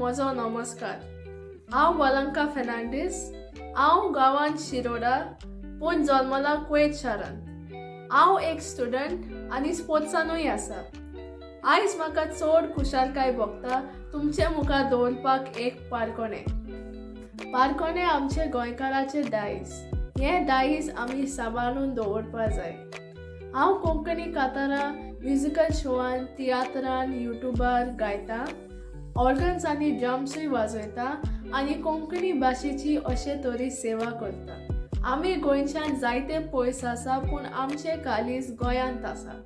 म्हजो नमस्कार. हांव वलंका फेर्नांडीस. हांव गांवांत शिरोडा पूण जल्मला कुवेत शारांत. हांव एक स्टुडंट आनी स्पोर्ट्सानूय आसा. आयज म्हाका चड खुशालकाय भोगता तुमचे मुखार दवरपाक एक पारकोणें. पारकोणें आमचे गोंयकाराचें दायज. हें दायज आमी सांबाळून दवरपा जाय. हांव कोंकणी कातारां म्युजिकल शोआन, तियात्रान, युट्यूबार गायता, ऑर्गन्स आनी ड्रम्सूय वाजयता आनी कोंकणी भाशेची अशे तरी सेवा करता. आमी गोंयच्यान जायते पयस आसा पूण आमचें काळीज गोंयांत आसा.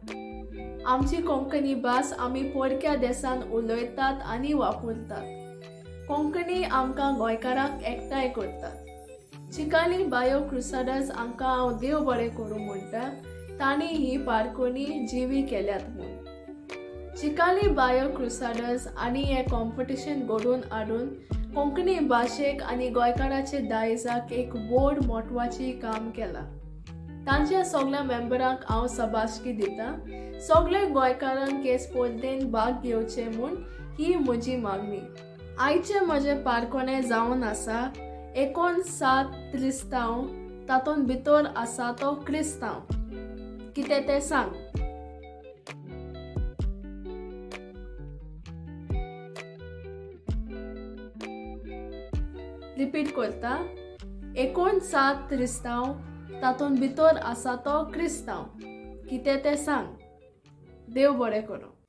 आमची कोंकणी भास आमी परक्या देसान उलयतात आनी वापरतात. कोंकणी आमकां गोंयकारांक एकठांय करतात. चिकाली बायो क्रुसाडर्स हांकां हांव देव बरें करूं म्हणटा, तांणी ही पारकोणी जिवी केल्यात म्हूण. चिकाली बायो क्रुसाडर्स आनी हें कॉम्पिटिशन घडोवन हाडून कोंकणी भाशेक आनी गोंयकाराचे दायजाक एक व्हड म्हत्वाची काम केलां. तांच्या सगल्या मेंबरांक हांव शाबासकी दिता. सगळे गोंयकारांक हे स्पर्धेन भाग घेवचे म्हूण ही म्हजी मागणी. आयचें म्हजें पारकोणें जावन आसा 59 त्रिस्तांव, तातूंत भितर आसा तो क्रिस्तांव. कितें तें सांग. रिपीट करता, 59 त्रिस्तांव, तातूंत भितर आसा तो क्रिस्तांव. कितें तें सांग. देव बरें करूं.